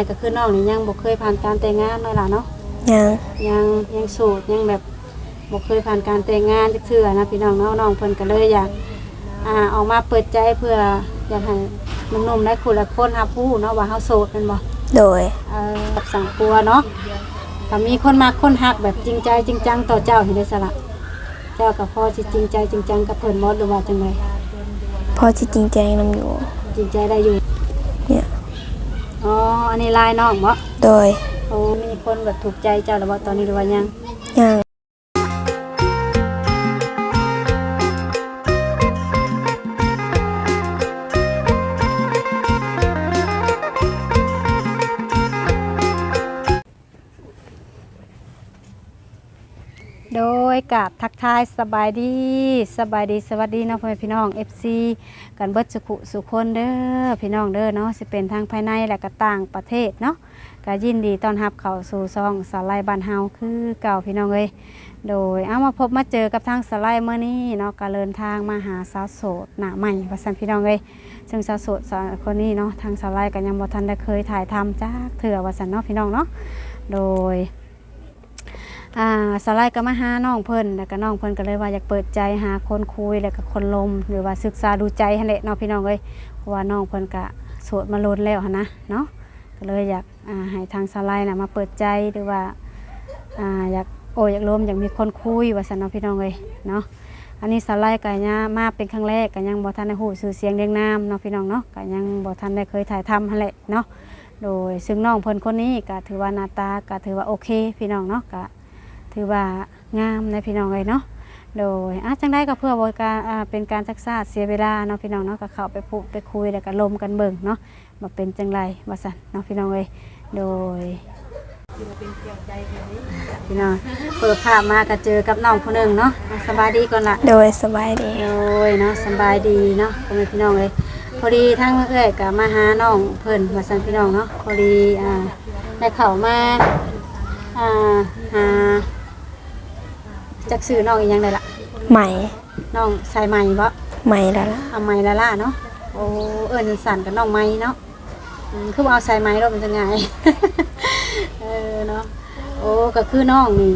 ກໍຄືນ້ອງນີ້ຍັງບໍ່ເຄີຍຜ່ານການແຕ່ງງານເນາະຫຼ້າເນາະ? ຍັງ. ຍັງ ຍັງໂສດ ຍັງແບບບໍ່ເຄີຍຜ່ານການແຕ່ງງານຈັກເທື່ອນະພີ່ນ້ອງເນາະ. ນ້ອງເພິ່ນກໍເລີຍຢາກ ອ່າ ອອກມາເປີດໃຈ ເພື່ອຢາກໃຫ້ໜຸ່ມໆຫຼາຍຄູ່ຫຼາຍຄົນຮັບຮູ້ເນາະວ່າເຮົາໂສດແມ່ນບໍ່? ໂດຍ. ເອີ ກັບສັງຄົວເນາະ ກໍມີຄົນມັກຄົນຮັກແບບຈິງໃຈຈິງຈັງຕໍ່ເຈົ້າຫັ້ນເດສະລະ? ເຈົ້າກໍພໍຊິຈິງໃຈຈິງຈັງກັບເພິ່ນບໍ່ ຫຼືວ່າຈັ່ງໃດ? ພໍຊິຈິງໃຈນຳຢູ່. ຈິງໃຈໄດ້ຢູ່. ເອີ ອັນນີ້ລາຍນ້ອງບໍ່? ໂດຍ. ໂອ້ ມີຄົນແບບຖືກໃຈເຈົ້າແລ້ວບໍ່ຕອນນີ້ ຫຼືວ່າຍັງ? ຍັງ. ໂດຍ ກາບທັກທາຍສະບາຍດີ ສະບາຍດີ ສະຫວັດດີເນາະ ພໍ່ແມ່ພີ່ນ້ອງ ເອັຟຊີ ກັນເບິດສຸຂູສຸຄົນເດີ ພີ່ນ້ອງເດີເນາະ ຊິເປັນທັງພາຍໃນ ແລະ ກະຕ່າງປະເທດເນາະ. ກະຍິນດີຕ້ອນຮັບເຂົ້າສູ່ຊ່ອງສາວໄລບ້ານເຮົາຄືເກົ່າ ພີ່ນ້ອງເອີຍ. ໂດຍ ເອົາ ມາພົບມາເຈີກັບທາງສາວໄລມື້ນີ້ເນາະ ກະເດີນທາງມາຫາສາວໂສດໜ້າໃໝ່ວ່າຊັ້ນ ພີ່ນ້ອງເອີຍ. ເຊິ່ງສາວໂສດຄົນນີ້ເນາະ ທາງສາວໄລກໍຍັງບໍ່ທັນໄດ້ເຄີຍຖ່າຍທຳຈັກເທື່ອວ່າຊັ້ນເນາະ ພີ່ນ້ອງເນາະ. ໂດຍ ອ່າ ສາວໄລກໍມາຫານ້ອງເພິ່ນ ແລ້ວກໍນ້ອງເພິ່ນກໍເລີຍວ່າຢາກເປີດໃຈຫາຄົນຄຸຍ ແລ້ວກໍຄົນລົມ ຫຼືວ່າສຶກສາດູໃຈຫັ້ນແຫຼະເນາະ ພີ່ນ້ອງເອີຍ. ເພາະວ່ານ້ອງເພິ່ນກໍໂສດມາດົນແລ້ວຫັ້ນນະເນາະ ກໍເລີຍຢາກ ອ່າ ໃຫ້ທາງສາວໄລນະມາເປີດໃຈ ຫຼືວ່າ ອ່າ ຢາກໂອ້ຢາກລົມ ຢາກມີຄົນຄຸຍວ່າຊັ້ນເນາະ ພີ່ນ້ອງເອີຍເນາະ. ອັນນີ້ສາວໄລກໍຍາມາເປັນຄັ້ງແລກ ກໍຍັງບໍ່ທັນໄດ້ຮູ້ຊື່ສຽງລຽງນາມເນາະ ພີ່ນ້ອງເນາະ ກໍຍັງບໍ່ທັນໄດ້ເຄີຍຖ່າຍທຳຫັ້ນແຫຼະເນາະ. ໂດຍ ເຊິ່ງນ້ອງເພິ່ນຄົນນີ້ກໍຖືວ່າໜ້າຕາກໍຖືວ່າໂອເຄ ພີ່ນ້ອງເນາະ ກໍຖືວ່າງາມນະ ພີ່ນ້ອງເອີຍເນາະ. ໂດຍ ອ່າ ຈັ່ງໃດກໍເພື່ອບໍ່ການ ອ່າ ເປັນການຊັກຊ້າເສຍເວລາເນາະ ພີ່ນ້ອງເນາະ ກໍເຂົ້າໄປພູດໄປຄຸຍ ແລ້ວກໍລົມກັນເບິ່ງເນາະ ວ່າເປັນຈັ່ງໃດວ່າຊັ້ນເນາະ ພີ່ນ້ອງເອີຍ. ໂດຍ ພີ່ນ້ອງ ເປີດພາບມາກໍເຈີກັບນ້ອງຜູ້ໜຶ່ງເນາະ. ສະບາຍດີກ່ອນລະ. ໂດຍ ສະບາຍດີ. ໂດຍເນາະ ສະບາຍດີເນາະ ພໍ່ແມ່ພີ່ນ້ອງເອີຍ. ພໍດີທາງເອື້ອຍກໍມາຫານ້ອງເພິ່ນວ່າຊັ້ນ ພີ່ນ້ອງເນາະ. ພໍດີ ອ່າ ໄດ້ເຂົ້າມາ ອ່າ ຫາ ຈັກຊື່ນ້ອງອີ່ຫຍັງໄດ໋ລະ? ໄໝ. ນ້ອງສາຍໄໝບໍ? ໄໝລະລະ. ເອົາ ໄໝລະລະເນາະ. ໂອ້ ເອີ້ນສັ້ນໆກໍນ້ອງໄໝເນາະ. ອືມ ຄືບໍ່ເອົາສາຍໄໝໂລດ ມັນຈະງ່າຍ. ເອີເນາະ. ໂອ້ ກໍຄືນ້ອງນີ້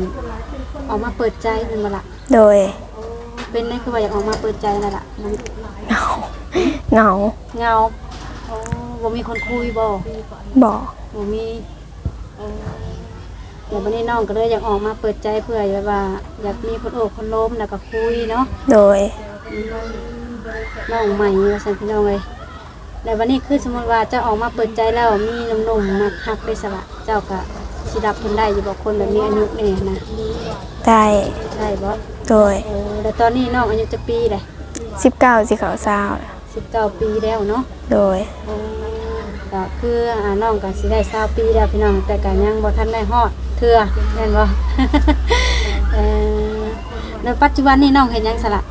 ອອກມາເປີດໃຈແມ່ນບໍ່ລະ? ໂດຍ. ໂອ້ ເປັນຫຍັງຄືວ່າຢາກອອກມາເປີດໃຈລະລະ? ມັນ ເຫງົາ ເຫງົາ ເຫງົາ. ໂອ້ ບໍ່ມີຄົນຄຸຍບໍ? ບໍ່ ບໍ່ມີ. ເອີ ແລ້ວບັດນີ້ນ້ອງກໍເລີຍຢາກອອກມາເປີດໃຈ ເພື່ອແບບວ່າຢາກມີຄົນໂອ້ຄົນລົມ ແລ້ວກໍຄຸຍເນາະ. ໂດຍ. ອືມ ນ້ອງໃໝ່ວ່າຊັ້ນ ພີ່ນ້ອງເອີຍ. ແລ້ວບັດນີ້ຄືສົມມຸດວ່າເຈົ້າອອກມາເປີດໃຈແລ້ວ ມີໜຸ່ມໆມັກຮັກເດສະລະ ເຈົ້າກໍຊິຮັບເພິ່ນໄດ້ຢູ່ບໍ່? ຄົນແບບມີອາຍຸແດ່ນະ. ໄດ້. ໄດ້ບໍ? ໂດຍ. ເອີ ແລ້ວຕອນນີ້ນ້ອງອາຍຸຈັກປີແລ້ວ? ສິບເກົ້າ ຊິເຂົ້າຊາວ. ສິບເກົ້າປີແລ້ວເນາະ. ໂດຍ. ໂອ້ ກໍຄື ອ່າ ນ້ອງກໍຊິໄດ້ຊາວປີແລ້ວ ພີ່ນ້ອງ ແຕ່ກໍຍັງບໍ່ທັນໄດ້ຮອດເທື່ອແມ່ນບໍ່? ເອີ ແລ້ວປັດຈຸບັນນີ້ນ້ອງເຮັດຫຍັງຊະລະ?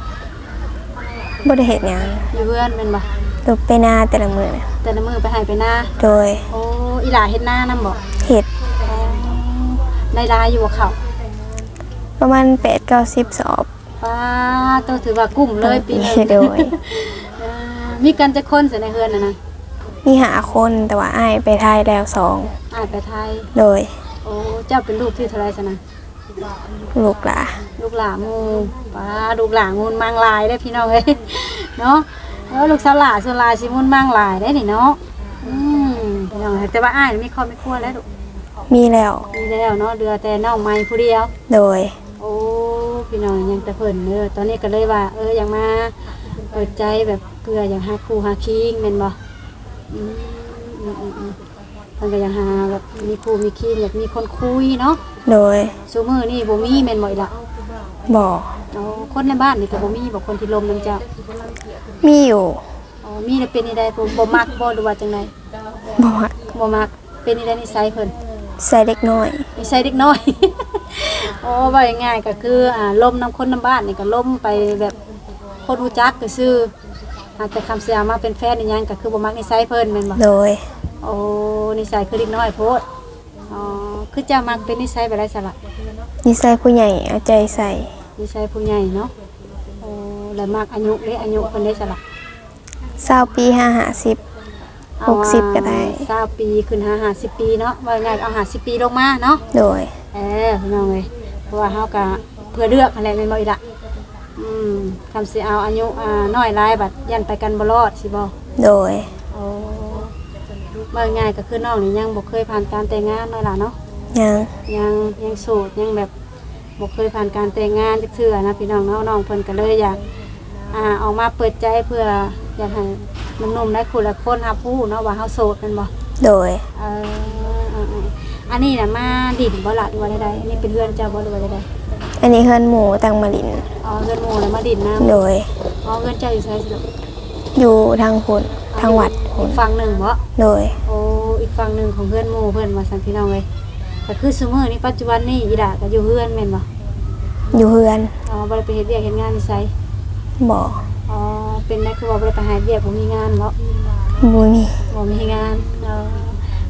ບໍ່ໄດ້ເຮັດຫຍັງ. ຢູ່ເຮືອນແມ່ນບໍ່? ໂດຍ ໄປນາແຕ່ລະມື້ນະ. ແຕ່ລະມື້ໄປໄຮ່ໄປນາ? ໂດຍ. ໂອ້ ອີ່ຫຼ້າເຮັດນານຳບໍ່? ເຮັດ. ອໍ ໄດ້ຫຼາຍຢູ່ບໍ່ເຂົ້າ? ປະມານແປດເກົ້າສິບສອບ. ປາໂຕ ຖືວ່າກຸ້ມເລີຍປີໜຶ່ງ. ໂດຍ. ເອີ ມີກັນຈັກຄົນຊະໃນເຮືອນຫັ້ນນະ? ມີຫ້າຄົນ ແຕ່ວ່າອ້າຍໄປໄທແລ້ວສອງ. ອ້າຍໄປໄທ. ໂດຍ. ໂອ້ ເຈົ້າເປັນລູກທີເທົ່າໃດຊະນະ? ລູກຫຼ້າ. ລູກຫຼ້າໝູ່. ປາ ລູກຫຼ້າງຸ່ນມັງຫຼາຍເດ້ພີ່ນ້ອງເອີຍເນາະ. ເອີ ລູກສາວຫຼ້າສ່ວນຫຼາຍຊິງຸ່ນມັງຫຼາຍເດ້ນີ້ເນາະ. ອືມ ພີ່ນ້ອງ ແຕ່ວ່າອ້າຍມີຄອບມີຄົວແລ້ວລູກ? ມີແລ້ວ. ມີແລ້ວເນາະ ເຫຼືອແຕ່ນ້ອງໃໝ່ຜູ້ດຽວ. ໂດຍ. ໂອ້ ພີ່ນ້ອງ ຍັງແຕ່ເພິ່ນເດີ. ຕອນນີ້ກໍເລີຍວ່າ ເອີ ຢາກມາເປີດໃຈແບບເພື່ອຢາກຫາຄູ່ຫາຄີງແມ່ນບໍ່? ອືມ ອືມ ອືມ ອືມ ເພິ່ນກໍຢາກຫາແບບມີຄູ່ມີຄີງ ຢາກມີຄົນຄຸຍເນາະ. ໂດຍ. ຊຸມື້ນີ້ບໍ່ມີແມ່ນບໍ່ອີ່ຫຼ້າ? ບໍ່. ອໍ ຄົນໃນບ້ານນີ້ກໍບໍ່ມີບໍ່ ຄົນທີ່ລົມນຳເຈົ້າ? ມີຢູ່. ອໍ ມີແລ້ວເປັນຈັ່ງໃດ ບໍ່ ບໍ່ມັກບໍ່ ຫຼືວ່າຈັ່ງໃດ? ບໍ່ມັກ. ບໍ່ມັກ. ເປັນຈັ່ງໃດນິໄສເພິ່ນ? ນິໄສເດັກນ້ອຍ. ນິໄສເດັກນ້ອຍ. ອໍ ເວົ້າງ່າຍໆກໍຄື ອ່າ ລົມນຳຄົນນຳບ້ານນີ້ກໍລົມໄປແບບຄົນຮູ້ຈັກຊື່ໆ ຫາກແຕ່ຄຳຊິເອົາມາເປັນແຟນອີ່ຫຍັງກໍຄືບໍ່ມັກນິໄສເພິ່ນແມ່ນບໍ່? ໂດຍ. ໂອ້ ນິໄສຄືເດັກນ້ອຍໂພດ. ອໍ ຄືເຈົ້າມັກເປັນນິໄສແບບໃດຊະລະ? ນິໄສຜູ້ໃຫຍ່ເອົາໃຈໃສ່. ນິໄສຜູ້ໃຫຍ່ເນາະ. ໂອ້ ແລ້ວມັກອາຍຸເດ ອາຍຸເພິ່ນເດຊະລະ? ຊາວປີຫາຫ້າສິບ. ເອົາ ຫົກສິບກໍໄດ້ ຊາວປີຂຶ້ນຫາຫ້າສິບປີເນາະ ເວົ້າງ່າຍໆ ເອົາຫ້າສິບປີລົງມາເນາະ. ໂດຍ ເອີ ພີ່ນ້ອງເອີຍ ເພາະວ່າເຮົາກະເພື່ອເລືອກຫັ້ນແຫຼະ ແມ່ນບໍ່ອີ່ຫຼະ? ອືມ ຄັນຊິເອົາອາຍຸ ອ່າ ນ້ອຍຫຼາຍບັດຢ້ານໄປກັນບໍ່ລອດ ຊິບໍ່? ໂດຍ ໂອ້ ເວົ້າງ່າຍກໍຄືນ້ອງນີ້ຍັງບໍ່ເຄີຍຜ່ານການແຕ່ງງານເນາະຫຼ້າເນາະ? ຍັງ ຍັງ ຍັງໂສດ ຍັງແບບບໍ່ເຄີຍຜ່ານການແຕ່ງງານຈັກເທື່ອນະ ພີ່ນ້ອງເນາະ. ນ້ອງເພິ່ນກໍເລີຍຢາກ ອ່າ ອອກມາເປີດໃຈ ເພື່ອຢາກໃຫ້ໜຸ່ມໆຫຼາຍຜູ້ຫຼາຍຄົນຮັບຮູ້ເນາະວ່າເຮົາໂສດແມ່ນບໍ່? ໂດຍ ເອີ ເອີໆ ອັນນີ້ນະມາດິນບໍ່ລະ ຫຼືວ່າໃດໆ? ອັນນີ້ເປັນເຮືອນເຈົ້າບໍ່ ຫຼືວ່າໃດໆ? ອັນນີ້ເຮືອນໝູ່ ຕ່າງມາດິນ. ອໍ ເຮືອນໝູ່ລະມາດິນນຳ. ໂດຍ ອໍ ເຮືອນເຈົ້າຢູ່ໃສຊິລູກ? ຢູ່ທາງພຸ້ນ ທາງວັດພຸ້ນ ອີກຝັ່ງໜຶ່ງບໍ? ໂດຍ ໂອ້ ອີກຝັ່ງໜຶ່ງຂອງເຮືອນໝູ່ເພິ່ນວ່າຊັ້ນ ພີ່ນ້ອງເອີຍ. ກໍຄືຊຸມື້ນີ້ ປັດຈຸບັນນີ້ ອີ່ຫຼ້າກໍຢູ່ເຮືອນແມ່ນບໍ່? ຢູ່ເຮືອນ. ອໍ ບໍ່ໄດ້ໄປເຮັດວຽກເຮັດງານຢູ່ໃສ? ບໍ່. ອໍ ເປັນໄດ ຄືວ່າບໍ່ໄດ້ໄປຫາວຽກ ບໍ່ມີງານບໍ? ບໍ່ມີ ບໍ່ມີງານ. ອໍ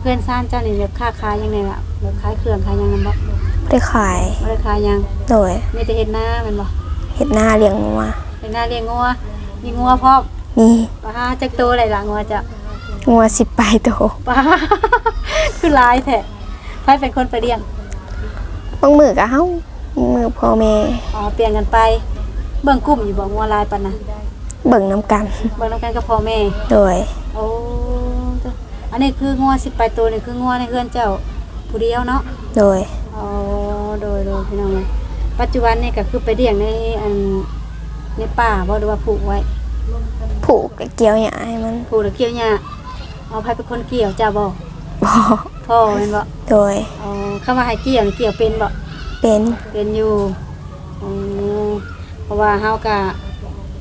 ເຮືອນຊານເຈົ້ານີ້ແບບຄ້າຂາຍຫຍັງແດ່ລະ? ແບບຂາຍເຄື່ອງຂາຍຫຍັງນຳບໍ? ບໍ່ໄດ້ຂາຍ. ບໍ່ໄດ້ຂາຍຫຍັງ. ໂດຍ ມີແຕ່ເຮັດນາແມ່ນບໍ່? ເຮັດນາລ້ຽງງົວ. ເຮັດນາລ້ຽງງົວ ມີງົວພ້ອມ? ມີ. ປາ ຈັກໂຕໄດ້ລະງົວເຈົ້າ? ງົວສິບປາຍໂຕ. ປາ ຄືຫຼາຍແທ້. ໃຜເປັນຄົນໄປລ້ຽງ? ບາງມື້ກໍເຮົາ ບາງມື້ພໍ່ແມ່. ອໍ ປ່ຽນກັນໄປ. ເບິ່ງກຸ້ມຢູ່ບໍ່ ງົວຫຼາຍປານນັ້ນ? ເບິ່ງນຳກັນ. ເບິ່ງນຳກັນກັບພໍ່ແມ່. ໂດຍ ໂອ້ ອັນນີ້ຄືງົວສິບປາຍໂຕນີ້ ຄືງົວໃນເຮືອນເຈົ້າຜູ້ດຽວເນາະ? ໂດຍ ອໍ ໂດຍໆ ພີ່ນ້ອງເອີຍ. ປັດຈຸບັນນີ້ກໍຄືໄປລ້ຽງໃນ ອັນ ໃນປ່າບໍ ຫຼືວ່າຜູກໄວ້? ຜູກ ກໍກ່ຽວຫຍ້າໃຫ້ມັນ. ຜູກແລ້ວກ່ຽວຫຍ້າ. ອໍ ໃຜເປັນຄົນກ່ຽວ ເຈົ້າບໍ? ພໍ່ ພໍ່ແມ່ນບໍ? ໂດຍ ອໍ ຄຳວ່າໃຫ້ກ່ຽວນີ້ ກ່ຽວເປັນບໍ? ເປັນ ເປັນຢູ່. ອໍ ເພາະວ່າເຮົາກະ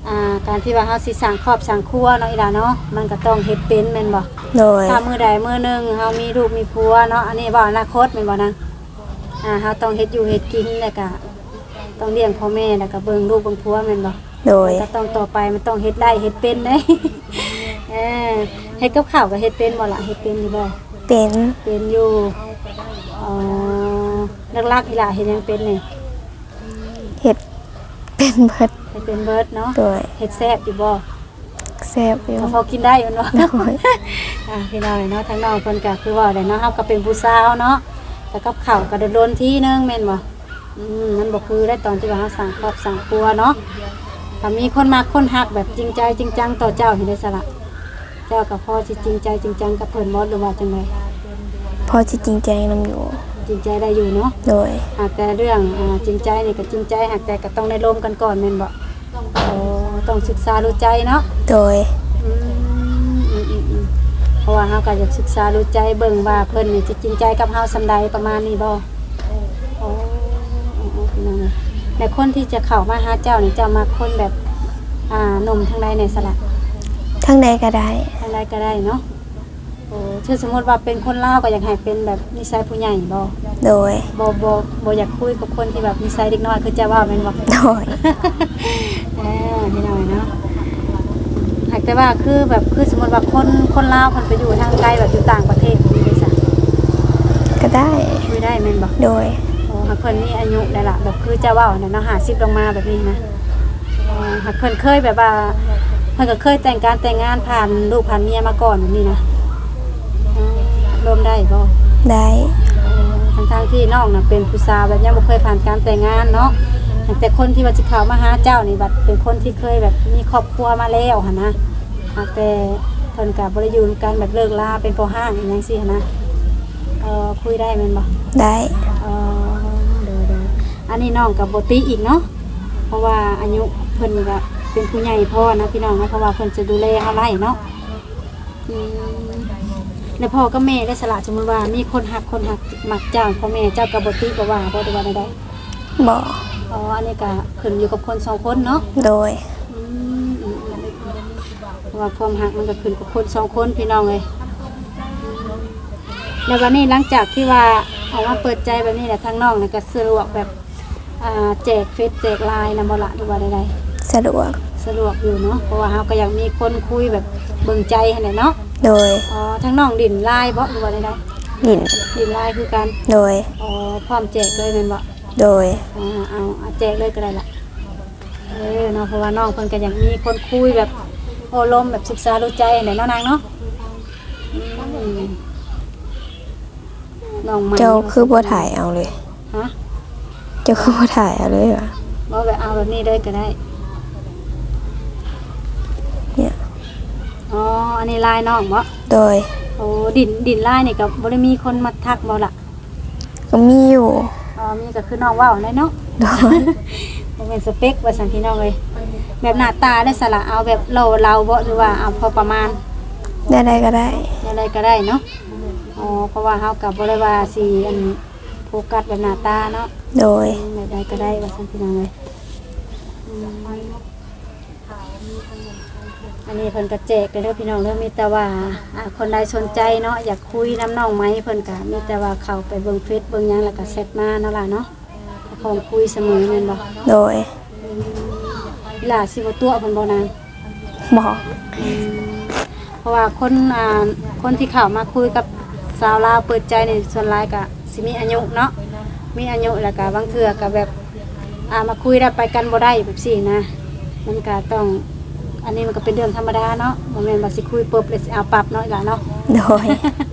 ອ່າ ການທີ່ວ່າເຮົາຊິສ້າງຄອບສ້າງຄົວເນາະ ອີ່ຫຼ້າເນາະ ມັນກໍຕ້ອງເຮັດເປັນແມ່ນບໍ່? ໂດຍ ຖ້າມື້ໃດມື້ໜຶ່ງເຮົາມີລູກມີຜົວເນາະ ອັນນີ້ເວົ້າອະນາຄົດແມ່ນບໍ່ນາງ? ອ່າ ເຮົາຕ້ອງເຮັດຢູ່ເຮັດກິນ ແລ້ວກະຕ້ອງລ້ຽງພໍ່ແມ່ ແລ້ວກະເບິ່ງລູກເບິ່ງຜົວແມ່ນບໍ່? ໂດຍ ມັນກໍຕ້ອງ ຕໍ່ໄປມັນຕ້ອງເຮັດໄດ້ເຮັດເປັນເດ້. ເອີ ເຮັດກັບເຂົ້າກໍເຮັດເປັນບໍ່ລະ? ເຮັດເປັນຢູ່ບໍ່? ເປັນ ເປັນຢູ່. ອໍ ຫຼັກໆ ອີ່ຫຼ້າເຮັດຫຍັງເປັນນີ້? ເຮັດເປັນເບິດ. ເຮັດເປັນເບິດເນາະ. ໂດຍ ເຮັດແຊບຢູ່ບໍ່? ແຊບຢູ່ ກໍພໍກິນໄດ້ແມ່ນບໍ່? ໂດຍ ອ່າ ພີ່ນ້ອງເນາະ ທາງນ້ອງເພິ່ນກໍຄືເວົ້າແຫຼະເນາະ ເຮົາກໍເປັນຜູ້ສາວເນາະ ແຕ່ກັບເຂົ້າກໍດົນໆທີໜຶ່ງແມ່ນບໍ່? ອືມ ມັນບໍ່ຄືໄດ໋ຕອນທີ່ວ່າເຮົາສ້າງຄອບສ້າງຄົວເນາະ ກໍມີຄົນມັກຄົນຮັກແບບຈິງໃຈຈິງຈັງຕໍ່ເຈົ້າເຫັນໄດ້ຊະລະ ເຈົ້າກໍພໍຊິຈິງໃຈຈິງຈັງກັບເພິ່ນບໍ່ ຫຼືວ່າຈັ່ງໃດ? ພໍຊິຈິງໃຈນຳຢູ່. ຈິງໃຈໄດ້ຢູ່ເນາະ. ໂດຍ ຫາກແຕ່ເລື່ອງ ອ່າ ຈິງໃຈນີ້ກໍຈິງໃຈ ຫາກແຕ່ກໍຕ້ອງໄດ້ລົມກັນກ່ອນແມ່ນບໍ່? ໂອ້ ຕ້ອງສຶກສາດູໃຈເນາະ. ໂດຍ ອືມ ອືມ ອືມ ອືມ ເພາະວ່າເຮົາກໍຢາກສຶກສາດູໃຈເບິ່ງວ່າເພິ່ນນີ້ຊິຈິງໃຈກັບເຮົາສ່ຳໃດ ປະມານນີ້ບໍ່? ໂອ້ ໂອ້ ໂອ້ ພີ່ນ້ອງເອີຍ ແລະຄົນທີ່ຈະເຂົ້າມາຫາເຈົ້ານີ້ ເຈົ້າມັກຄົນແບບ ອ່າ ໜຸ່ມທາງໃດແດ່ສະລະ? ທາງໃດກໍໄດ້. ທາງໃດກໍໄດ້ເນາະ. ໂອ້ ຄືສົມມຸດວ່າເປັນຄົນລາວກໍຢາກໃຫ້ເປັນແບບນິໄສຜູ້ໃຫຍ່ບໍ່? ໂດຍ ບໍ່ ບໍ່ ບໍ່ຢາກຄຸຍກັບຄົນທີ່ແບບນິໄສເດັກນ້ອຍຄືເຈົ້າເວົ້າແມ່ນບໍ່? ໂດຍ ເອີ ພີ່ນ້ອງເນາະ ຫາກແຕ່ວ່າຄືແບບ ຄືສົມມຸດວ່າຄົນ ຄົນລາວເພິ່ນໄປຢູ່ທາງໄກ ແບບຢູ່ຕ່າງປະເທດນີ້ເດຊະ? ກໍໄດ້ ຄຸຍໄດ້ແມ່ນບໍ່? ໂດຍ ໂອ້ ຫາກເພິ່ນມີອາຍຸໄດ້ລະ ແບບຄືເຈົ້າເວົ້າຫັ້ນນະເນາະ ຫ້າສິບລົງມາແບບນີ້ນະ. ເອີ ຫາກເພິ່ນເຄີຍແບບວ່າ ເພິ່ນກໍເຄີຍແຕ່ງການແຕ່ງງານ ຜ່ານລູກຜ່ານເມຍມາກ່ອນແບບນີ້ນະ? ເອີ ລົມໄດ້ບໍ່? ໄດ້. ເອີ ທັງໆທີ່ນ້ອງນະເປັນຜູ້ສາວແບບຍັງບໍ່ເຄີຍຜ່ານການແຕ່ງງານເນາະ ຫາກແຕ່ຄົນທີ່ວ່າຊິເຂົ້າມາຫາເຈົ້ານີ້ ບັດເປັນຄົນທີ່ເຄີຍແບບມີຄອບຄົວມາແລ້ວຫັ້ນນະ ຫາກແຕ່ເພິ່ນກໍບໍ່ໄດ້ຢູ່ນຳກັນ ແບບເລີກລາເປັນພໍ່ຮ້າງອີ່ຫຍັງຊີ້ຫັ້ນນະ. ເອີ ຄຸຍໄດ້ແມ່ນບໍ່? ໄດ້. ເອີ ໂດຍໆ ອັນນີ້ນ້ອງກໍບໍ່ຕິອີກເນາະ ເພາະວ່າອາຍຸເພິ່ນກໍເປັນຜູ້ໃຫຍ່ພໍນະພີ່ນ້ອງເນາະ ເພາະວ່າເພິ່ນຈະດູແລເຮົາໄດ້ເນາະ. ອືມ ແລ້ວພໍ່ກັບແມ່ໄດ້ສະລະ ສົມມຸດວ່າມີຄົນຮັກ ຄົນຮັກມັກເຈົ້າ ພໍ່ແມ່ເຈົ້າກໍບໍ່ຕິບໍ່ວ່າບໍ່ ຫຼືວ່າແນວໃດ? ບໍ່. ອໍ ອັນນີ້ກໍຂຶ້ນຢູ່ກັບຄົນສອງຄົນເນາະ. ໂດຍ. ອືມ ອືມ ອືມ ເພາະວ່າຄວາມຮັກມັນກໍຂຶ້ນກັບຄົນສອງຄົນພີ່ນ້ອງເອີຍ. ແລ້ວບັດນີ້ຫຼັງຈາກທີ່ວ່າອອກມາເປີດໃຈແບບນີ້ແຫຼະ ທາງນ້ອງນີ້ກໍສະດວກແບບ ອ່າ ແຈກເຟສແຈກໄລນະບໍ່ລະ ຫຼືວ່າໃດໆ? ສະດວກ. ສະດວກຢູ່ເນາະ ເພາະວ່າເຮົາກໍຢາກມີຄົນຄຸຍແບບເບິ່ງໃຈຫັ້ນແຫຼະເນາະ. ໂດຍ. ອໍ ທາງນ້ອງຫຼິ້ນໄລບໍ ຫຼືວ່າໃດໆ? ຫຼິ້ນ. ຫຼິ້ນໄລຄືກັນ. ໂດຍ. ອໍ ພ້ອມແຈກເລີຍແມ່ນບໍ? ໂດຍ. ອ່າ ເອົາ ເອົາແຈກເລີຍກໍໄດ້ລະ. ເອີ ເນາະ ເພາະວ່ານ້ອງເພິ່ນກໍຢາກມີຄົນຄຸຍແບບໂອ້ລົມ ແບບສຶກສາດູໃຈຫັ້ນແຫຼະເນາະນາງເນາະ. ອືມ ນ້ອງໃໝ່ ເຈົ້າຄືບໍ່ຖ່າຍເອົາເລີຍ? ຮະ? ເຈົ້າຄືບໍ່ຖ່າຍເອົາເລີຍຫວາ? ບໍ່ ແບບເອົາແບບນີ້ເລີຍກໍໄດ້ ເນຍ. ອໍ ອັນນີ້ລາຍນ້ອງບໍ? ໂດຍ. ໂອ້ ດິນ ດິນລາຍນີ້ກໍບໍ່ໄດ້ມີຄົນມາທັກບໍລະ? ກໍມີຢູ່. ອໍ ມີກໍຄືນ້ອງເວົ້ານັ້ນເນາະ. ໂດຍ. ບໍ່ແມ່ນສະເປັກວ່າຊັ້ນພີ່ນ້ອງເອີຍ. ແບບໜ້າຕາໄດ້ສະລະ ເອົາແບບຫຼໍ່ເລົາບໍ ຫຼືວ່າເອົາພໍປະມານ? ແນວໃດກໍໄດ້. ແນວໃດກໍໄດ້ເນາະ. ອໍ ເພາະວ່າເຮົາກໍບໍ່ໄດ້ວ່າຊິ ອັນ ໂຟກັສແບບໜ້າຕາເນາະ. ໂດຍ. ອືມ ແບບໃດກໍໄດ້ວ່າຊັ້ນພີ່ນ້ອງເອີຍ. ອືມ ອັນນີ້ເພິ່ນກໍແຈກເດີພີ່ນ້ອງເດີ. ມີແຕ່ວ່າ ອ່າ ຄົນໃດສົນໃຈເນາະ ຢາກຄຸຍນຳນ້ອງໃໝ່ ເພິ່ນກໍມີແຕ່ວ່າເຂົ້າໄປເບິ່ງເຟສເບິ່ງຫຍັງ ແລ້ວກໍແຊັດມາເນາະຫຼ້າເນາະ. ພ້ອມຄຸຍສະເໝີແມ່ນບໍ່? ໂດຍ. ອືມ ອີ່ຫຼ້າຊິບໍ່ຕົວະເພິ່ນບໍ່ນາງ? ບໍ່. ອືມ ເພາະວ່າຄົນ ອ່າ ຄົນທີ່ເຂົ້າມາຄຸຍກັບສາວລາວເປີດໃຈນີ້ ສ່ວນຫຼາຍກໍຊິມີອາຍຸເນາະ ມີອາຍຸ ແລ້ວກໍບາງເທື່ອກໍແບບ ອ່າ ມາຄຸຍແລ້ວໄປກັນບໍ່ໄດ້ແບບຊີ້ນະ ມັນກໍຕ້ອງ ອັນນີ້ມັນກໍເປັນເລື່ອງທຳມະດາເນາະ ບໍ່ແມ່ນວ່າຊິຄຸຍປຶບແລ້ວຊິເອົາປັບເນາະ ອີ່ຫຼ້າເນາະ. ໂດຍ.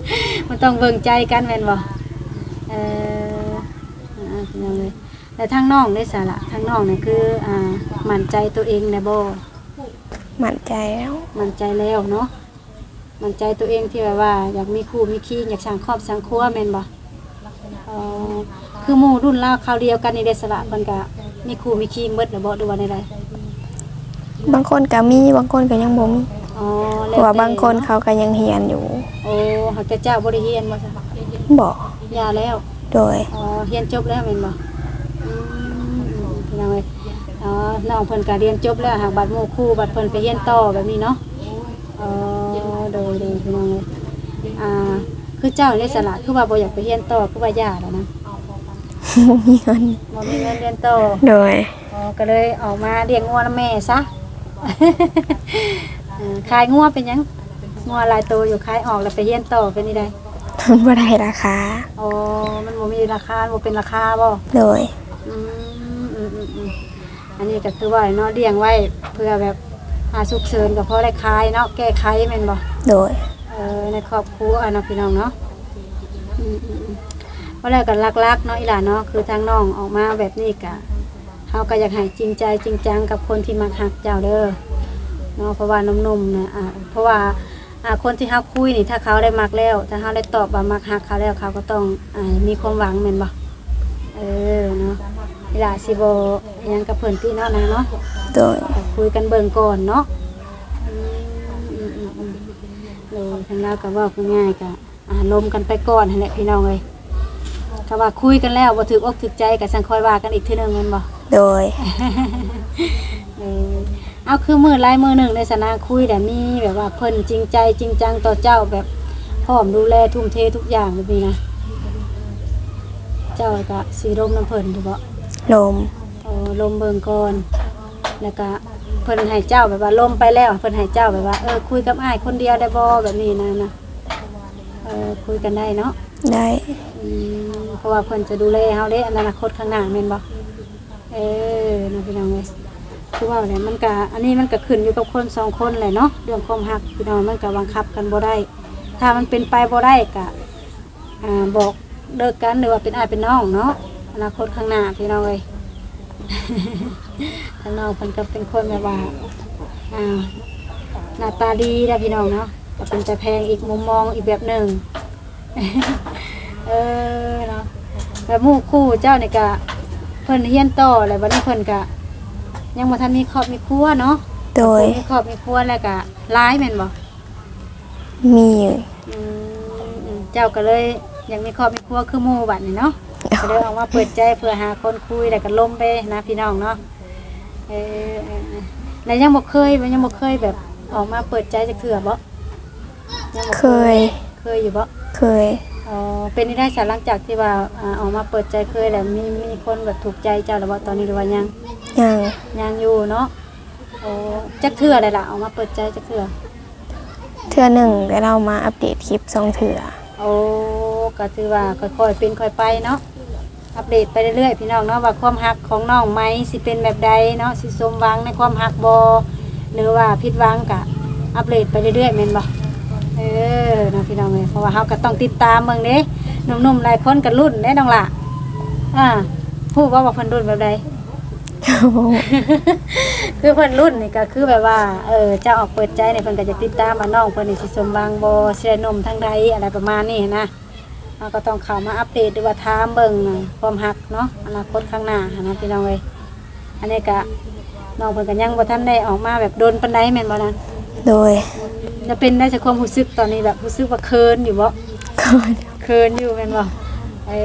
ມັນຕ້ອງເບິ່ງໃຈກັນແມ່ນບໍ່? ເອີ ອ່າ ພີ່ນ້ອງເອີຍ. ແລ້ວທາງນ້ອງເດຊະລະ ທາງນ້ອງນີ້ຄື ອ່າ ໝັ້ນໃຈຕົວເອງແລ້ວບໍ່? ໝັ້ນໃຈແລ້ວ. ໝັ້ນໃຈແລ້ວເນາະ ໝັ້ນໃຈຕົວເອງທີ່ແບບວ່າຢາກມີຄູ່ມີຄີງ ຢາກສ້າງຄອບສ້າງຄົວແມ່ນບໍ່? ອໍ ຄືໝູ່ລຸ້ນລາວຄາວດຽວກັນນີ້ເດຊະລະ ເພິ່ນກະມີຄູ່ມີຄີງເບິດແລ້ວບໍ່ ຫຼືວ່າແນວໃດ? ບາງຄົນກະມີ ບາງຄົນກະຍັງບໍ່ມີ. ອໍ ເພາະວ່າບາງຄົນເຂົາກະຍັງຮຽນຢູ່. ໂອ້ ຫາກແຕ່ເຈົ້າບໍ່ໄດ້ຮຽນບໍ່? ບໍ່. ຢ່າແລ້ວ. ໂດຍ. ອໍ ຮຽນຈົບແລ້ວແມ່ນບໍ່? ອືມ ພີ່ນ້ອງເອີຍ ອໍ ນ້ອງເພິ່ນກະຮຽນຈົບແລ້ວ ຫາກບັດໝູ່ຄູ່ບັດເພິ່ນໄປຮຽນຕໍ່ແບບນີ້ເນາະ. ອໍ ໂດຍ ໂດຍ ພີ່ນ້ອງເອີຍ. ອ່າ ຄືເຈົ້າເດຊະລະ ຄືວ່າບໍ່ຢາກໄປຮຽນຕໍ່ ຄືວ່າຢ່າແລ້ວນະ? ບໍ່ມີເງິນ. ບໍ່ມີເງິນຮຽນຕໍ່. ໂດຍ. ອໍ ກໍເລີຍອອກມາລ້ຽງງົວນຳແມ່ຊະ. ເອີ ຂາຍງົວເປັນຫຍັງ? ງົວຫຼາຍໂຕຢູ່ ຂາຍອອກແລ້ວໄປຮຽນຕໍ່ເປັນຈັ່ງໃດ? ມັນບໍ່ໄດ້ລາຄາ. ອໍ ມັນບໍ່ມີລາຄາ ບໍ່ເປັນລາຄາບໍ່? ໂດຍ. ອືມ ອືມ ອືມ ອືມ ອັນນີ້ກໍຄືວ່າເນາະ ລ້ຽງໄວ້ເພື່ອແບບ ອ່າ ສຸກເສີນກໍພໍໄດ້ຂາຍເນາະ ແກ້ໄຂແມ່ນບໍ່? ໂດຍ. ເອີ ໃນຄອບຄົວເນາະ ພີ່ນ້ອງເນາະ. ອືມ ອືມ ອືມ ວ່າແລ້ວກໍຫຼັກໆເນາະ ອີ່ຫຼ້າເນາະ ຄືທາງນ້ອງອອກມາແບບນີ້ກະ ເຮົາກໍຢາກໃຫ້ຈິງໃຈຈິງຈັງກັບຄົນທີ່ມັກຮັກເຈົ້າເດີເນາະ ເພາະວ່າໜຸ່ມໆນະ ອ່າ ເພາະວ່າ ອ່າ ຄົນທີ່ເຮົາຄຸຍນີ້ ຖ້າເຂົາໄດ້ມັກແລ້ວ ຖ້າເຮົາໄດ້ຕອບວ່າມັກຮັກເຂົາແລ້ວ ເຂົາກໍຕ້ອງ ອ່າ ມີຄວາມຫວັງແມ່ນບໍ່? ເອີເນາະ ເວລາຊິບໍ່ຫຍັງກັບເພິ່ນຕິເນາະນາງເນາະ. ໂດຍ. ກໍຄຸຍກັນເບິ່ງກ່ອນເນາະ. ອືມ ອືມ ອືມ ອືມ ໂດຍ ທາງລາວກໍເວົ້າງ່າຍໆ ກໍ ອ່າ ລົມກັນໄປກ່ອນຫັ້ນແຫຼະພີ່ນ້ອງເອີຍ. ຖ້າວ່າຄຸຍກັນແລ້ວບໍ່ຖືກອົກຖືກໃຈ ກໍຈັ່ງຄ່ອຍວ່າກັນອີກເທື່ອໜຶ່ງແມ່ນບໍ່? ໂດຍ. ເອີ ເອົາ ຄືມື້ໃດມື້ໜຶ່ງໃນສະນາຄຸຍແລ້ວ ມີແບບວ່າເພິ່ນຈິງໃຈຈິງຈັງຕໍ່ເຈົ້າ ແບບພ້ອມດູແລທຸ່ມເທທຸກຢ່າງແບບນີ້ນະ ເຈົ້າກໍຊິລົມນຳເພິ່ນຢູ່ບໍ່? ລົມ. ໂອ້ ລົມເບິ່ງກ່ອນ ແລ້ວກະເພິ່ນໃຫ້ເຈົ້າແບບວ່າລົມໄປແລ້ວ ເພິ່ນໃຫ້ເຈົ້າແບບວ່າ ເອີ ຄຸຍກັບອ້າຍຄົນດຽວໄດ້ບໍ່ ແບບນີ້ນະ ນະ ເອີ ຄຸຍກັນໄດ້ເນາະ? ໄດ້. ອືມ ເພາະວ່າເພິ່ນຈະດູແລເຮົາເດ້ ໃນອະນາຄົດຂ້າງໜ້າແມ່ນບໍ່? ເອີ ເນາະ ພີ່ນ້ອງເອີຍ ຄືເວົ້າແຫຼະ ມັນກະ ອັນນີ້ມັນກະຂຶ້ນຢູ່ກັບຄົນສອງຄົນແຫຼະເນາະ ເລື່ອງຄວາມຮັກ ພີ່ນ້ອງ ມັນກະບັງຄັບກັນບໍ່ໄດ້ ຖ້າມັນເປັນໄປບໍ່ໄດ້ກະ ອ່າ ບອກເລີກກັນ ຫຼືວ່າເປັນອ້າຍເປັນນ້ອງເນາະ ອະນາຄົດຂ້າງໜ້າ ພີ່ນ້ອງເອີຍ. ທາງນ້ອງເພິ່ນກໍເປັນຄົນແບບວ່າ ອ່າ ໜ້າຕາດີເດ້ພີ່ນ້ອງເນາະ ກໍເປັນຕາແພງອີກມຸມມອງອີກແບບໜຶ່ງ. ເອີ ເນາະ ແບບໝູ່ຄູ່ເຈົ້ານີ້ກະ ເພິ່ນຮຽນຕໍ່ແລ້ວ ບັດນີ້ເພິ່ນກະຍັງບໍ່ທັນມີຄອບມີຄົວເນາະ? ໂດຍ. ມີຄອບມີຄົວແລ້ວກະຫຼາຍແມ່ນບໍ່? ມີ. ອືມ ເຈົ້າກໍເລີຍຢາກມີຄອບມີຄົວຄືໝູ່ບັດນີ້ເນາະ? ໂດຍ. ກໍເລີຍອອກມາເປີດໃຈເພື່ອຫາຄົນຄຸຍ ແລ້ວກໍລົມໄປນະພີ່ນ້ອງເນາະ. ເອີ ແລ້ວຍັງບໍ່ເຄີຍ ຍັງບໍ່ເຄີຍແບບອອກມາເປີດໃຈຈັກເທື່ອບໍ່? ຍັງບໍ່ເຄີຍ. ເຄີຍຢູ່ບໍ່? ເຄີຍ. ອໍ ເປັນຈັ່ງໃດຊະ ຫຼັງຈາກທີ່ວ່າ ອ່າ ອອກມາເປີດໃຈເຄີຍແລ້ວ ມີ ມີຄົນແບບຖືກໃຈເຈົ້າແລ້ວບໍ່ຕອນນີ້ ຫຼືວ່າຍັງ? ຍັງ. ຍັງຢູ່ເນາະ. ອໍ ຈັກເທື່ອແລ້ວລະ ອອກມາເປີດໃຈຈັກເທື່ອ? ເທື່ອໜຶ່ງ ແຕ່ລາວມາອັບເດດຄລິບສອງເທື່ອ. ໂອ້ ກໍຖືວ່າຄ່ອຍໆເປັນຄ່ອຍໄປເນາະ ອັບເດດໄປເລື້ອຍໆ ພີ່ນ້ອງເນາະ ວ່າຄວາມຮັກຂອງນ້ອງໃໝ່ຊິເປັນແບບໃດເນາະ ຊິສົມຫວັງໃນຄວາມຮັກບໍ່ ຫຼືວ່າຜິດຫວັງ ກະອັບເດດໄປເລື້ອຍໆ ແມ່ນບໍ່? ເອີ ເນາະ ພີ່ນ້ອງເອີຍ ເພາະວ່າເຮົາກໍຕ້ອງຕິດຕາມເບິ່ງເດ້ ໜຸ່ມໆຫຼາຍຄົນກໍລຸ້ນເດ້ນ້ອງຫຼ້າ. ອ່າ ຮູ້ບໍ່ວ່າເພິ່ນລຸ້ນແບບໃດ? ຄືເພິ່ນລຸ້ນນີ້ກໍຄືແບບວ່າ ເອີ ເຈົ້າອອກເປີດໃຈນີ້ ເພິ່ນກໍຈະຕິດຕາມວ່ານ້ອງເພິ່ນນີ້ຊິສົມຫວັງບໍ່ ຊິໄດ້ໜຸ່ມທາງໃດ ອະໄລປະມານນີ້ນະ. ເຮົາກໍຕ້ອງເຂົ້າມາອັບເດດ ຫຼືວ່າຖາມເບິ່ງຄວາມຮັກເນາະ ອະນາຄົດຂ້າງໜ້າຫັ້ນນະ ພີ່ນ້ອງເອີຍ. ອັນນີ້ກະ ນ້ອງເພິ່ນກໍຍັງບໍ່ທັນໄດ້ອອກມາແບບດົນປານໃດແມ່ນບໍ່ນະ? ໂດຍ. ແລ້ວເປັນໄດ້ໃສຄວາມຮູ້ສຶກຕອນນີ້ ແບບຮູ້ສຶກວ່າເຂີນຢູ່ບໍ່? ເຂີນ ເຂີນຢູ່ແມ່ນບໍ່? ເອີ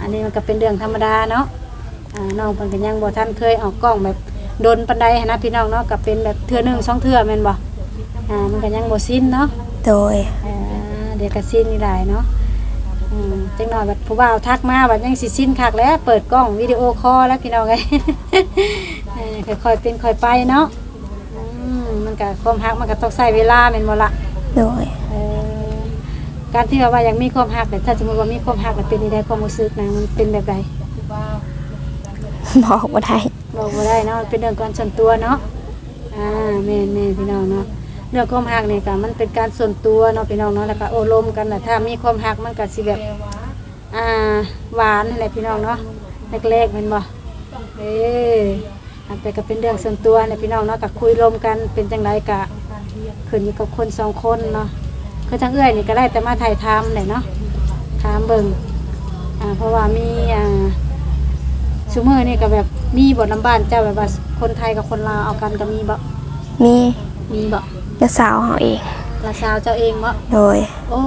ອັນນີ້ມັນກໍເປັນເລື່ອງທຳມະດາເນາະ. ອ່າ ນ້ອງເພິ່ນກໍຍັງບໍ່ທັນເຄີຍອອກກ້ອງແບບດົນປານໃດຫັ້ນນະ ພີ່ນ້ອງເນາະ ກໍເປັນແບບເທື່ອໜຶ່ງສອງເທື່ອແມ່ນບໍ່? ອ່າ ມັນກໍຍັງບໍ່ຊິນເນາະ. ໂດຍ. ອ່າ ດຽວກໍຊິນອີກຫຼາຍເນາະ. ອືມ ຈັກໜ້ອຍບັດຜູ້ບ່າວທັກມາບັດຍັງຊິຊິນຄັກແຫຼະ ເປີດກ້ອງວິດີໂອຄໍແລ້ວ ພີ່ນ້ອງເອີຍ. ເອີ ຄ່ອຍໆເປັນຄ່ອຍໄປເນາະ. ອືມ ມັນກະ ຄວາມຮັກມັນກະຕ້ອງໃຊ້ເວລາແມ່ນບໍ່ລະ? ໂດຍ. ເອີ ການທີ່ວ່າ ວ່າຢາກມີຄວາມຮັກ ແຕ່ຖ້າສົມມຸດວ່າມີຄວາມຮັກແລ້ວເປັນຈັ່ງໃດ ຄວາມຮູ້ສຶກນະ ມັນເປັນແບບໃດ? ບອກບໍ່ໄດ້ ບອກບໍ່ໄດ້ເນາະ ມັນເປັນເລື່ອງການສ່ວນຕົວເນາະ. ອ່າ ແມ່ນໆ ພີ່ນ້ອງເນາະ ເລື່ອງຄວາມຮັກນີ້ກະມັນເປັນການສ່ວນຕົວເນາະ ພີ່ນ້ອງເນາະ ແລ້ວກະໂອ້ລົມກັນ ແລ້ວຖ້າມີຄວາມຮັກມັນກະຊິແບບ ອ່າ ຫວານຫັ້ນແຫຼະ ພີ່ນ້ອງເນາະ ແລກໆ ແມ່ນບໍ່? ເອີ ອັນເປັນກໍເປັນເລື່ອງສ່ວນຕົວແຫຼະພີ່ນ້ອງເນາະ ກໍຄຸຍລົມກັນ ເປັນຈັ່ງໃດກໍຂຶ້ນຢູ່ກັບຄົນສອງຄົນເນາະ. ຄືທາງເອື້ອຍນີ້ກໍໄດ້ແຕ່ມາຖ່າຍທຳແຫຼະເນາະ ຖາມເບິ່ງ ອ່າ ເພາະວ່າມີ ອ່າ ຊຸມື້ນີ້ກໍແບບມີບໍ່ນຳບ້ານເຈົ້າ ແບບວ່າຄົນໄທກັບຄົນລາວເອົາກັນກໍມີບໍ່? ມີ. ມີບໍ່? ນ້າສາວເຮົາເອງ. ນ້າສາວເຈົ້າເອງບໍ່? ໂດຍ. ໂອ້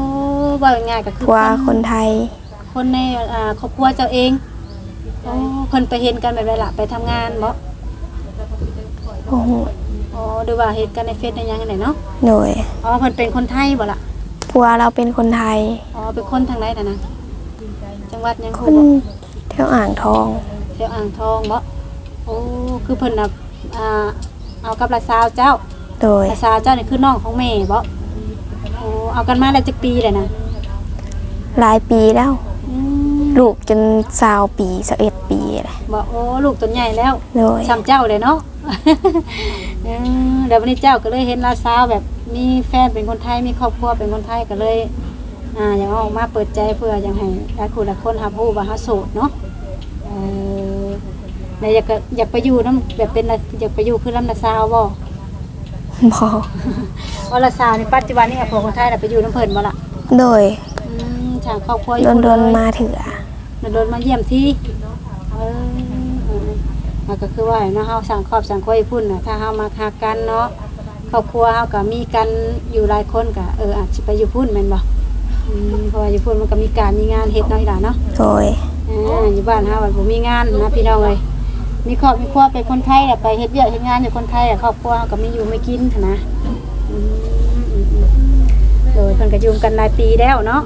ເວົ້າງ່າຍໆກໍຄືຜົວຄົນໄທ. ຄົນໃນ ອ່າ ຄອບຄົວເຈົ້າເອງ. ອໍ ເພິ່ນໄປເຫັນກັນແບບໃດລະ? ໄປທຳງານບໍ? ບໍ່ຮູ້. ອໍ ຫຼືວ່າເຫັນກັນໃນເຟສໃນຫຍັງຫັ້ນແຫຼະເນາະ? ໂດຍ. ອໍ ເພິ່ນເປັນຄົນໄທບໍລະ? ຜົວລາວເປັນຄົນໄທ. ອໍ ເປັນຄົນທາງໃດຫັ້ນນະ? ຈັງຫວັດຫຍັງຮູ້ບໍ? ຄົນແຖວອ່າງທອງ. ແຖວອ່າງທອງບໍ? ໂອ້ ຄືເພິ່ນນະ ອ່າ ເອົາກັບຫຼານສາວເຈົ້າ? ໂດຍ. ຫຼານສາວເຈົ້ານີ້ຄືນ້ອງຂອງແມ່ບໍ? ໂອ້ ເອົາກັນມາໄດ້ຈັກປີແລ້ວນະ? ຫຼາຍປີແລ້ວ. ອືມ ລູກຈົນຊາວປີ ຊາວເອັດປີແລ້ວ. ບໍ? ໂອ້ ລູກຈົນໃຫຍ່ແລ້ວ. ໂດຍ. ສ່ຳເຈົ້າແຫຼະເນາະ. ເອີ ແລ້ວບັດນີ້ເຈົ້າກໍເລີຍເຫັນຫຼານສາວແບບມີແຟນເປັນຄົນໄທ ມີຄອບຄົວເປັນຄົນໄທ ກໍເລີຍ ອ່າ ຢາກເອົາອອກມາເປີດໃຈ ເພື່ອຢາກໃຫ້ຫຼາຍຜູ້ຫຼາຍຄົນຮັບຮູ້ວ່າເຮົາໂສດເນາະ. ເອີ ແລ້ວຢາກ ຢາກໄປຢູ່ນຳ ແບບເປັນ ຢາກໄປຢູ່ຄືນຳນ້າສາວບໍ່? ບໍ່. ອໍ ຫຼານສາວນີ້ປັດຈຸບັນນີ້ຫາຜົວຄົນໄທລະ ໄປຢູ່ນຳເພິ່ນບໍ່ລະ? ໂດຍ. ອືມ ສ້າງຄອບຄົວຢູ່ພຸ້ນເລີຍ. ດົນໆມາເທື່ອ. ດົນໆມາຢ້ຽມທີ. ເອີ ເອີ ເອີ ມັນກໍຄືວ່າເນາະ ເຮົາສ້າງຄອບສ້າງຄົວຢູ່ພຸ້ນນະ ຖ້າເຮົາມັກຮັກກັນເນາະ ຄອບຄົວເຮົາກໍມີກັນຢູ່ຫຼາຍຄົນ ກໍ ເອີ ອາດຊິໄປຢູ່ພຸ້ນແມ່ນບໍ່? ອືມ ເພາະວ່າຢູ່ພຸ້ນມັນກໍມີການມີງານເຮັດເນາະ ອີ່ຫຼ້າເນາະ. ໂດຍ. ອ່າ ຢູ່ບ້ານເຮົາມັນບໍ່ມີງານນະ ພີ່ນ້ອງເອີຍ ມີຄອບມີຄົວເປັນຄົນໄທ ແລ້ວໄປເຮັດວຽກເຮັດງານຢູ່ຄົນໄທ ຄອບຄົວເຮົາກໍມີຢູ່ມີກິນຫັ້ນນະ. ອືມ ອືມ ອືມ ໂດຍ ເພິ່ນກໍຢູ່ກັນຫຼາຍປີແລ້ວເນາະ.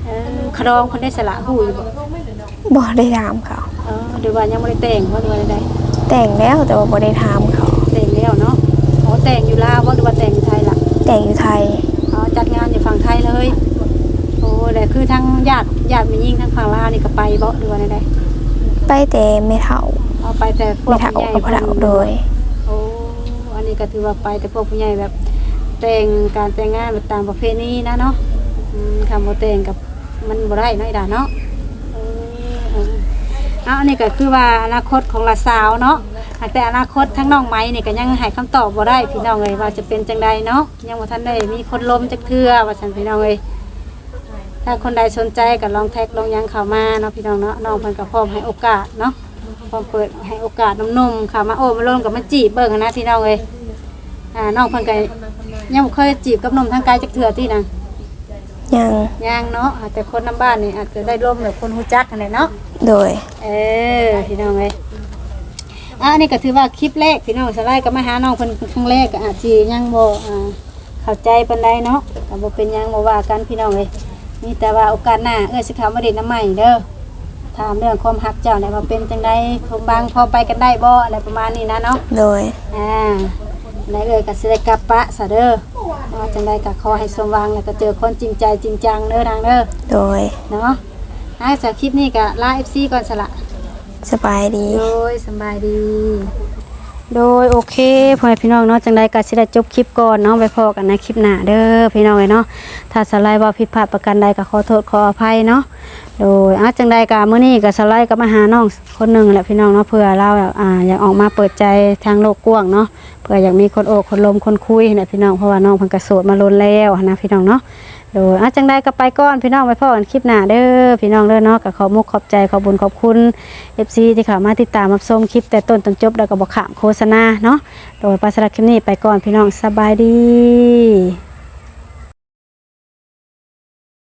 ເອີ ຂະດອງເພິ່ນໄດ້ສະຫຼະ ຮູ້ຢູ່ບໍ່? ບໍ່ໄດ້ຖາມເຂົາ. ເອີ ຫຼືວ່າຍັງບໍ່ໄດ້ແຕ່ງບໍ່ ຫຼືວ່າໃດ? ແຕ່ງແລ້ວ ແຕ່ວ່າບໍ່ໄດ້ຖາມເຂົາ. ແຕ່ງແລ້ວເນາະ. ອໍ ແຕ່ງຢູ່ລາວບໍ່ ຫຼືວ່າແຕ່ງຢູ່ໄທລະ? ແຕ່ງຢູ່ໄທ. ອໍ ຈັດງານຢູ່ຝັ່ງໄທເລີຍ. ໂອ້ ແລ້ວຄືທາງຍາດ ຍາດແມ່ຍິງທາງຝັ່ງລາວນີ້ກໍໄປບໍ່ ຫຼືວ່າແນວໃດ? ໄປແຕ່ແມ່ເຖົ້າ. ອໍ ໄປແຕ່ພວກ ແມ່ເຖົ້າ ຜູ້ໃຫຍ່ ກັບພໍ່ເຖົ້າ. ໂດຍ. ໂອ້ ອັນນີ້ກໍຖືວ່າໄປແຕ່ພວກຜູ້ໃຫຍ່ ແບບແຕ່ງ ການແຕ່ງງານແບບຕາມປະເພນີນະເນາະ. ອືມ ຄັນບໍ່ແຕ່ງກໍ ມັນບໍ່ໄດ້ເນາະ ອີ່ຫຼ້າເນາະ. ເອີ ເອີ ເອົາ ອັນນີ້ກໍຄືວ່າອະນາຄົດຂອງຫຼານສາວເນາະ ຫາກແຕ່ອະນາຄົດທາງນ້ອງໄມນີ້ກໍຍັງໃຫ້ຄຳຕອບບໍ່ໄດ້ ພີ່ນ້ອງເອີຍ ວ່າຈະເປັນຈັ່ງໃດເນາະ ຍັງບໍ່ທັນໄດ້ມີຄົນລົມຈັກເທື່ອວ່າຊັ້ນ ພີ່ນ້ອງເອີຍ. ຖ້າຄົນໃດສົນໃຈກໍລອງແທັກລອງຫຍັງເຂົ້າມາເນາະ ພີ່ນ້ອງເນາະ ນ້ອງເພິ່ນກໍພ້ອມໃຫ້ໂອກາດເນາະ. ພ້ອມເປີດໃຫ້ໂອກາດໜຸ່ມໆເຂົ້າມາໂອ້ມາລົມກັບມາຈີບເບິ່ງຫັ້ນນະ ພີ່ນ້ອງເອີຍ. ອ່າ ນ້ອງເພິ່ນກໍຍັງບໍ່ເຄີຍຈີບກັບໜຸ່ມທາງໄກຈັກເທື່ອຕິນະ? ຍັງ. ຍັງເນາະ ອາດແຕ່ຄົນນຳບ້ານນີ້ອາດຈະໄດ້ລົມແບບຄົນຮູ້ຈັກຫັ້ນແຫຼະເນາະ. ໂດຍ. ເອີ ພີ່ນ້ອງເອີຍ ອ່າ ອັນນີ້ກໍຖືວ່າຄລິບແລກ ພີ່ນ້ອງ ສາວຫຼ້າກໍມາຫານ້ອງເພິ່ນຄັ້ງແລກ ກໍອາດຊິຍັງບໍ່ ອ່າ ເຂົ້າໃຈປານໃດເນາະ ກໍບໍ່ເປັນຫຍັງ ບໍ່ວ່າກັນພີ່ນ້ອງເອີຍ. ມີແຕ່ວ່າໂອກາດໜ້າເອື້ອຍຊິເຂົ້າມາຫຼິ້ນນຳໃໝ່ເດີ ຖາມເລື່ອງຄວາມຮັກເຈົ້າແຫຼະວ່າເປັນຈັ່ງໃດ ສົມຫວັງພໍໄປກັນໄດ້ບໍ່ ອະໄລປະມານນີ້ນະເນາະ. ໂດຍ. ອ່າ ແລ້ວເອື້ອຍກໍຊິໄດ້ກັບປະຊະເດີ ວ່າຈັ່ງໃດກໍຂໍໃຫ້ສົມຫວັງ ແລ້ວກໍເຈີຄົນຈິງໃຈຈິງຈັງເດີນາງເດີ. ໂດຍ. ເນາະ ອ່າ ສຳລັບຄລິບນີ້ກໍລາ ເອັຟຊີ ກ່ອນຊະລະ. ສະບາຍດີ. ໂດຍ ສະບາຍດີ. ໂດຍ ໂອເຄ ພໍ່ແມ່ພີ່ນ້ອງເນາະ ຈັ່ງໃດກໍຊິໄດ້ຈົບຄລິບກ່ອນເນາະ ໄວ້ພໍ້ກັນໃນຄລິບໜ້າເດີພີ່ນ້ອງເອີຍເນາະ. ຖ້າສາວໄລເວົ້າຜິດພາດປະການໃດກໍຂໍໂທດຂໍອະໄພເນາະ. ໂດຍ ອາ ຈັ່ງໃດກໍມື້ນີ້ກໍສາວໄລກໍມາຫານ້ອງຄົນໜຶ່ງແຫຼະພີ່ນ້ອງເນາະ ເພື່ອລາວ ອາ ຢາກອອກມາເປີດໃຈທາງໂລກກວ້າງເນາະ ເພື່ອຢາກມີຄົນໂອ້ຄົນລົມຄົນຄຸຍຫັ້ນແຫຼະພີ່ນ້ອງ ເພາະວ່ານ້ອງເພິ່ນກໍໂສດມາດົນແລ້ວຫັ້ນນະພີ່ນ້ອງເນາະ. ໂດຍ ອາ ຈັ່ງໃດກໍໄປກ່ອນພີ່ນ້ອງ ໄວ້ພໍ້ກັນຄລິບໜ້າເດີພີ່ນ້ອງເດີເນາະ. ກໍຂອບມຸກຂອບໃຈ ຂອບບຸນຂອບຄຸນ ເອັຟຊີ ທີ່ເຂົ້າມາຕິດຕາມຮັບຊົມຄລິບແຕ່ຕົ້ນຈົນຈົບ ແລ້ວກໍບໍ່ຂ້າມໂຄສະນາເນາະ. ໂດຍ ໄປ ສຳລັບຄລິບນີ້ໄປກ່ອນພີ່ນ້ອງ ສະບາຍດີ.